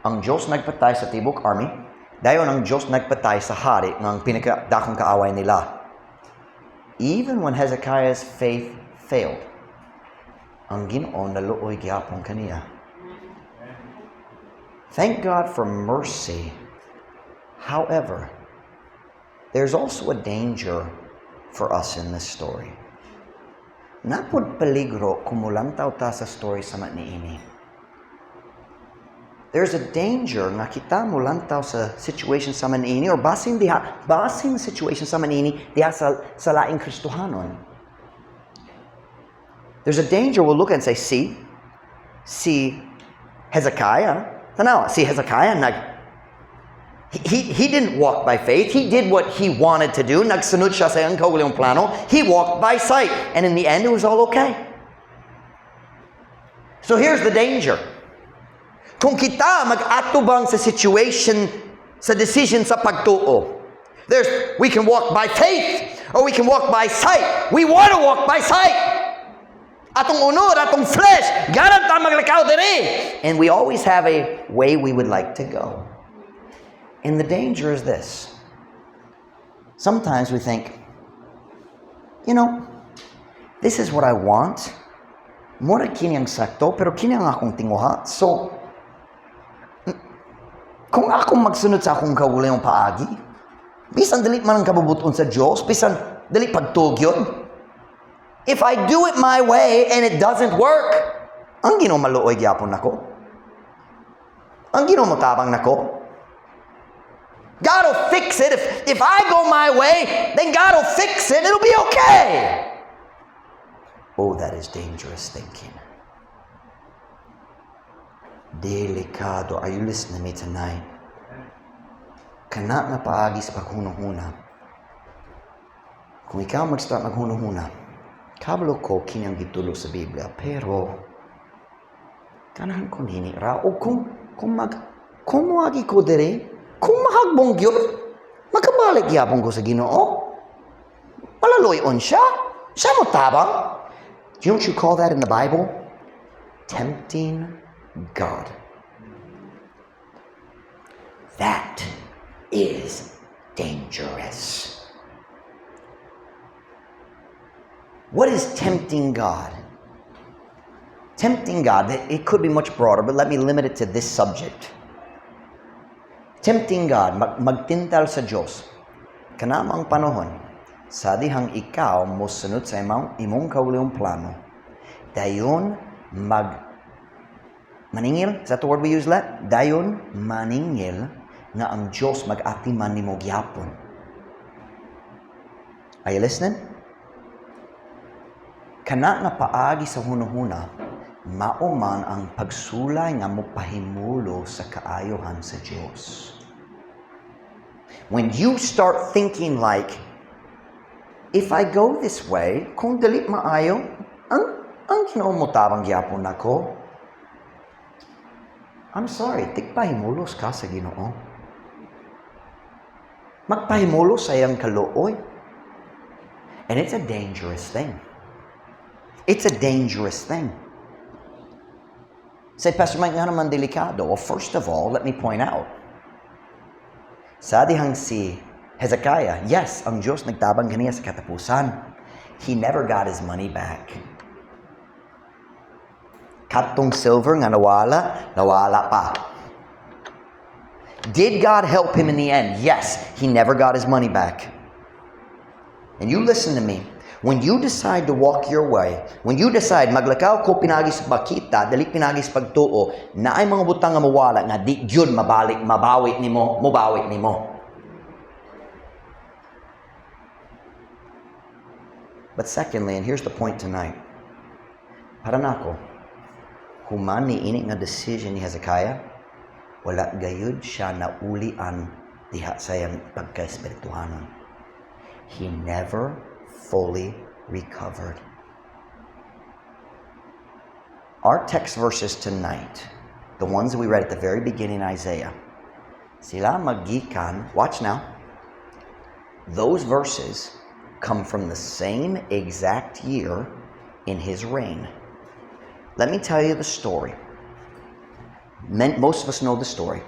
Ang Diyos nagpatay sa tibok army, dayon ang Diyos nagpatay sa hari ng pinakadakong kaaway nila. Even when Hezekiah's faith failed, ang Ginoo naluoy gyapon kaniya. Thank God for mercy. However, there's also a danger for us in this story. Naa pod peligro kung mulantaw ta sa story sama niini. There's a danger nga kita mulantaw sa situation sama niini or basin diha, basin situation sama niini diha sa laing Kristohanon. There's a danger we'll look and say, "See, si Hezekiah, tanawa, si Hezekiah nag he didn't walk by faith. He did what he wanted to do. Nagsunod siya sa iyang kaugalingong plano. He walked by sight. And in the end, it was all okay." So here's the danger. Kung kita mag-atubang sa situation, sa decision sa pagtuo, we can walk by faith or we can walk by sight. We want to walk by sight. Atong unod, atong flesh, ganahan ta maglakaw diri. And we always have a way we would like to go. And the danger is this. Sometimes we think, "This is what I want. Mura kini ang sakto, pero kini ang akong tinguha. So, kung akong magsunod sa akong kaugalingong paagi, bisan dili man ang kabubut-on sa Diyos, bisan dili pagtugyon, if I do it my way and it doesn't work, ang Ginoo maluoy gyapon nako. Ang Ginoo motabang nako. God will fix it. If I go my way, then God will fix it. It'll be okay." Oh, that is dangerous thinking. Delikado. Are you listening to me tonight? Kana nga paagi sa paghunahuna. Kung ikaw mag-start maghunahuna, "Kabalo ko kini ang gitudlo sa Biblia, pero ganahan ko nini ra o kung moagi ko diri, kung mahagbong gyud, makabalik gyapon ko sa Ginoo. Malaloy-on siya. Siya mo tabang." Do you know what you call that in the Bible? Tempting God. That is dangerous. What is tempting God? Tempting God, it could be much broader, but let me limit it to this subject. Tempting God, magtintal sa Diyos. Kana ang panahon, sa dihang ikaw mosunod sa imong kaugalingong plano, dayon mag maningil, is that the word we use, let? Dayon maningil nga ang Diyos mag-atiman nimo gyapon. Are you listening? Kana nga paagi sa hunahuna, mao man ang pagsulay nga mopahimulo sa kaayohan sa Diyos. When you start thinking like, "If I go this way, kung dili maayo, ang Ginoo motabang gyapon nako." I'm sorry, tigpahimulos ka sa Ginoo. Magpahimulos sa iyang kaluoy. And it's a dangerous thing. It's a dangerous thing. Say, "Pastor Mike, nga naman delikado?" Well, first of all, let me point out, sa dihang si Hezekiah, yes, ang Diyos nagtabang kaniya sa katapusan. He never got his money back. Katong silver nga nawala, nawala pa. Did God help him in the end? Yes. He never got his money back. And you listen to me. When you decide to walk your way, when you decide maglakaw ko pinagi sa pagkita, dili pinagi sa pagtuo, naay mga butang nga mawala nga di gyud mabalik, mabawi nimo, mobawi nimo. But secondly, and here's the point tonight, para nako, human ni ini nga decision ni Hezekiah, wala gayud siya naulian diha sa iyang pagka-espirituhanon. He never fully recovered. Our text verses tonight, the ones that we read at the very beginning, Isaiah, sila magikan, watch now, those verses come from the same exact year in his reign. Let me tell you the story. Most of us know the story.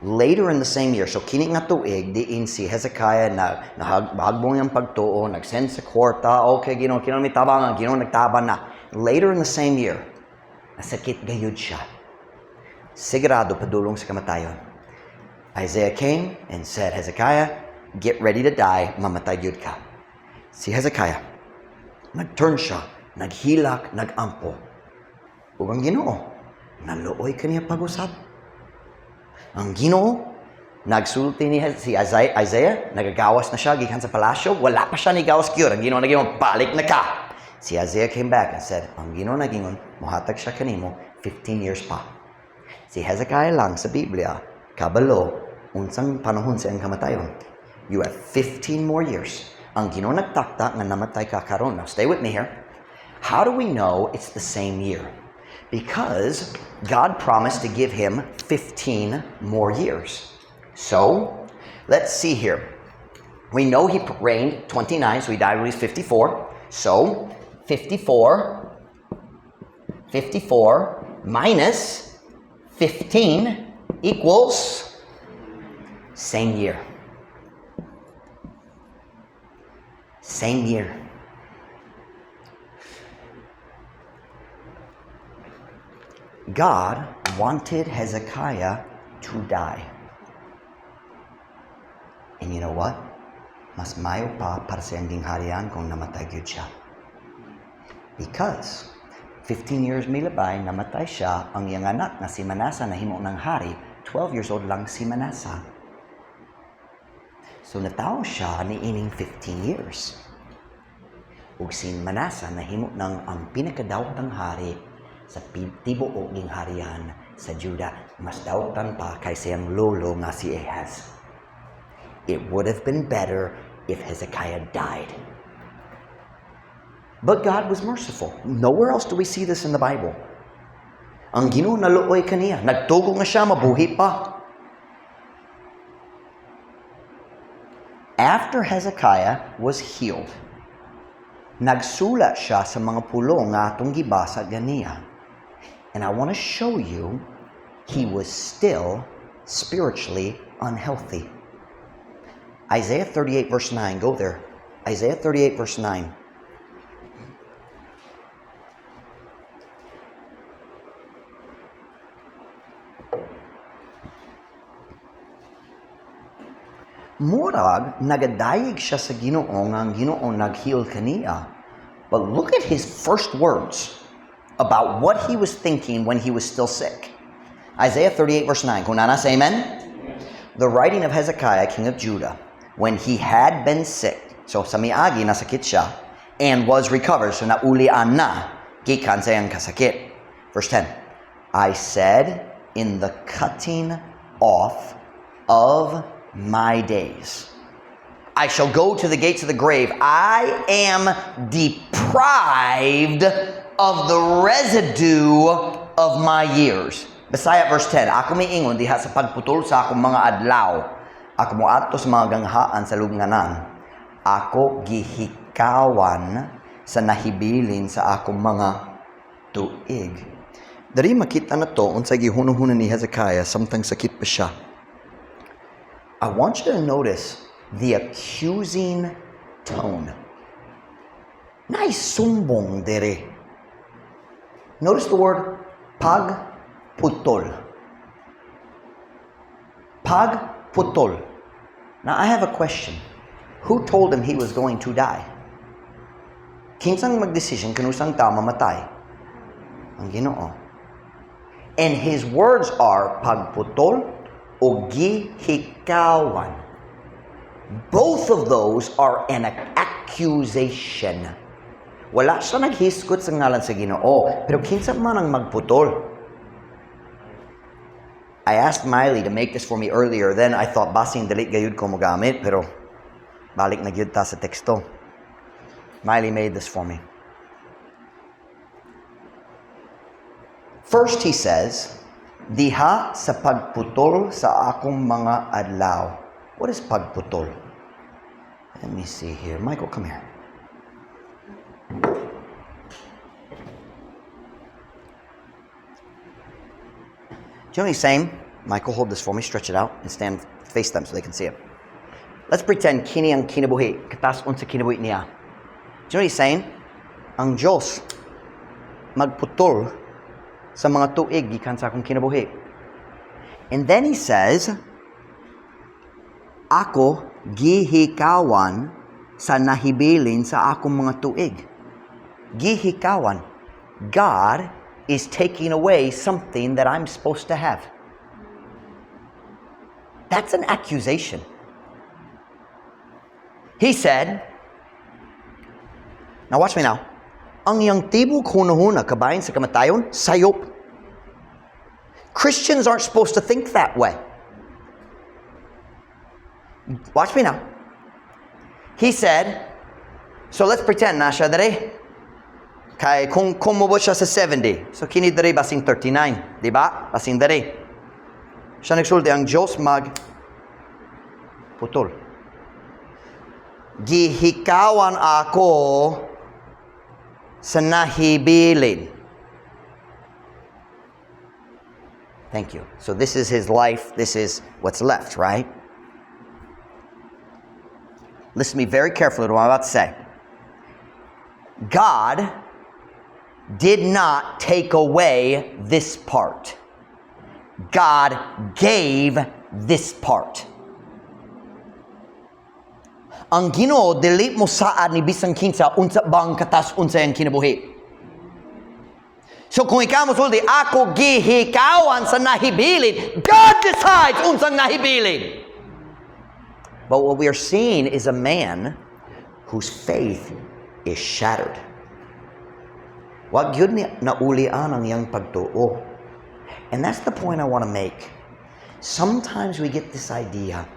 Later in the same year, so kini nga tuig, diin si Hezekiah na nahagbong iyang pagtuo, nagsend sa kwarta, okay, Ginoo, Ginoo mi tabang, ang Ginoo nagtabang na. Later in the same year, nasakit gayud siya. Sigurado padulong sa kamatayon. Isaiah came and said, "Hezekiah, get ready to die, mamatay gyud ka." Si Hezekiah, nag-turn siya, naghilak, nag-ampo. Ug ang Ginoo, naluoy kaniya pag-usab. Ang Ginoo, nagsulti ni si Isaiah, nagagawas na siya gikan sa palasyo, wala pa siya ni gawas gyud. Ang Ginoo nagingon, "Balik na ka." Si Isaiah came back and said, "Ang Ginoo nagingon, mohatag siya kanimo 15 years pa." Si Hezekiah lang sa Biblia, kabalo, unsang panahon sa iyang kamatayon. You have 15 more years. Ang Ginoo nagtakta nga namatay ka karon. Now stay with me here. How do we know it's the same year? Because God promised to give him 15 more years. So, let's see here. We know he reigned 29, so he died when he was 54. So, 54 minus 15 equals same year. Same year. God wanted Hezekiah to die. And you know what? Mas mayo pa para sa iyang gingharian kung namatay gyud siya. Because 15 years milabay, namatay siya, ang iyang anak na si Manasseh nahimo ng hari, 12 years old lang si Manasseh. So natawo siya ni ining 15 years. Ug si Manasseh nahimo ng ang pinakadawtang hari sa tibuok gingharian sa Judah, mas dawtan pa kaysa iyang lolo nga si Ahaz. It would have been better if Hezekiah died. But God was merciful. Nowhere else do we see this in the Bible. Ang Ginoo naluoy kaniya. Nagtugo nga siya, mabuhi pa. After Hezekiah was healed, nagsulat siya sa mga pulong nga atong gibasa ganiya. And I want to show you, he was still spiritually unhealthy. Isaiah 38 verse 9, go there. Isaiah 38 verse 9. Murag, nagadayeg siya sa Ginoo nga ang Ginoo nag-heal kaniya. But look at his first words about what he was thinking when he was still sick. Isaiah 38 verse 9. Kung naa na, say amen. The writing of Hezekiah, king of Judah, when he had been sick. So sa miagi, nasakit siya, and was recovered. So naulian na, gikan sa iyang kasakit. Verse 10. I said, in the cutting off of my days, I shall go to the gates of the grave. I am deprived of the residue of my years. Bisaya verse 10, ako miingon diha sa pagputol sa akong mga adlaw. Ako moadto sa mga ganghaan sa lubnganan. Ako gihikawan sa nahibilin sa akong mga tuig. Dari makita na to unsay gihunuhunan ni Hezekiah samtang sakit pa siya. I want you to notice the accusing tone. Naay sumbong dere. Notice the word "pagputol." Pagputol. Now I have a question. Who told him he was going to die? Kinsang magdesisyon kanusang tao mamatay? Ang Ginoo. And his words are pagputol o gihikawan. Both of those are an accusation. Wala siya naghisgot sa ngalan sa Ginoo, pero kinsa man ang magputol? I asked Miley to make this for me earlier, then I thought basin dili gayud ko mogamit, pero balik na gyud ta sa teksto. Miley made this for me. First, he says, "Diha sa pagputol sa akong mga adlaw." What is pagputol? Let me see here. Michael, come here. Do you know what he's saying? Michael, hold this for me. Stretch it out and stand face them so they can see it. Let's pretend kini ang kinabuhi, kataas-on sa kinabuhi niya. Do you know what he's saying? Ang Diyos magputol sa mga tuig gikan sa akong kinabuhi. And then he says, "Ako gihikawan sa nahibilin sa akong mga tuig." Gihikawan. God is taking away something that I'm supposed to have. That's an accusation. He said, now watch me now, "Ang iyang tibok hunahuna kabahin sa kamatayon, sayop." Christians aren't supposed to think that way. Watch me now. He said, so let's pretend na siya dere. Kay kung mobot siya sa 70, so kini dere basing 39, di ba? Basing dere. Siya nagsulti, ang Diyos mag putol. Gihikawan ako sa nahibilin. Thank you. So this is his life. This is what's left, right? Listen to me very carefully to what I'm about to say. God did not take away this part. God gave this part. Ang Ginoo dili mo saad ni bisan kinsa unsa bang katas unsa ang kinabuhi. So kung ikaw mo sulti, "Ako gihikawan sa nahibilin," God decides unsang nahibilin. But what we are seeing is a man whose faith is shattered. Wa gyud ni naulian ang iyang pagtuo. And that's the point I want to make. Sometimes we get this idea,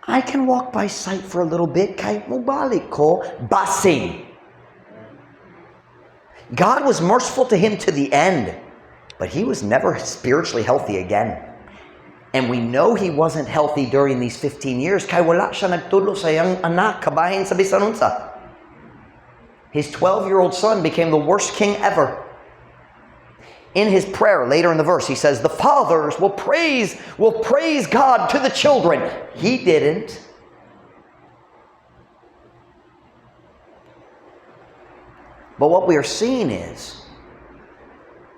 "I can walk by sight for a little bit, kay mobalik ko, basing." God was merciful to him to the end, but he was never spiritually healthy again. And we know he wasn't healthy during these 15 years, kay wala siya nagtudlo sa iyang anak kabahin sa bisan unsa. His 12-year-old son became the worst king ever. In his prayer later in the verse, he says, "The fathers will praise God to the children." He didn't. But what we are seeing is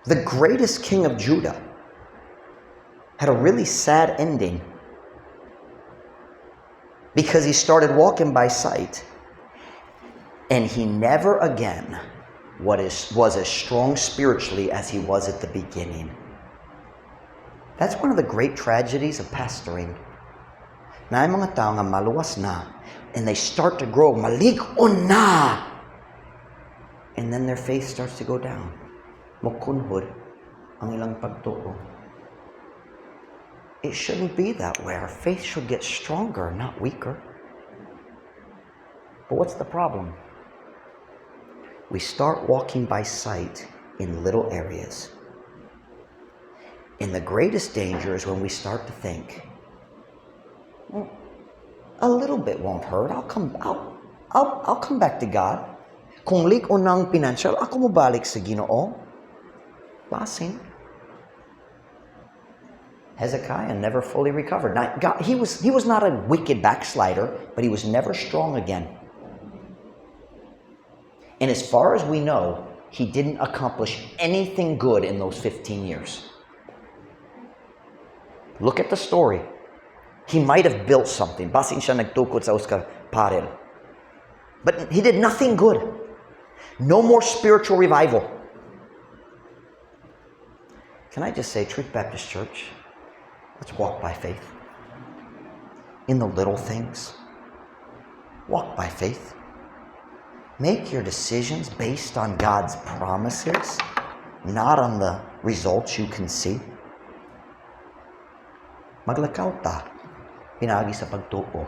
the greatest king of Judah had a really sad ending because he started walking by sight and he never again was as strong spiritually as he was at the beginning. That's one of the great tragedies of pastoring. Naay mga tao nga maluwas na and they start to grow, malig-on na. And then their faith starts to go down. Mukunhod ang ilang pagtuo. It shouldn't be that way. Our faith should get stronger, not weaker. But what's the problem? We start walking by sight in little areas. And the greatest danger is when we start to think, "Well, a little bit won't hurt. I'll come back to God. Kung lig-on ng financial, ako mobalik sa Ginoo." Basin. Hezekiah never fully recovered. Now, God, he was not a wicked backslider, but he was never strong again. And as far as we know, He didn't accomplish anything good in those 15 years. Look at the story. He might have built something. Basin siya nagtukod sa usa ka pared. But he did nothing good. No more spiritual revival. Can I just say, Truth Baptist Church, let's walk by faith. In the little things, walk by faith. Make your decisions based on God's promises, not on the results you can see. Maglakaw ta, pinaagi sa pagtuo.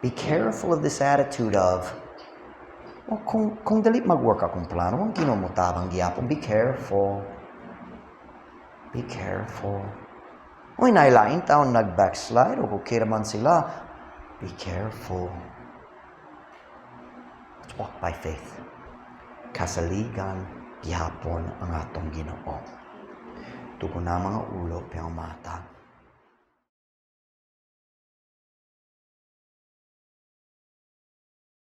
Be careful of this attitude of, "Well, kung dili mag-work akong plano, ang Ginoo motabang gihapon." Be careful. Be careful. Uy, naay laing taon nag-backslide o okay naman sila. Be careful. Let's walk by faith. Kasaligan gihapon ang atong Ginoo. Tugon na mga ulo, piyang mata.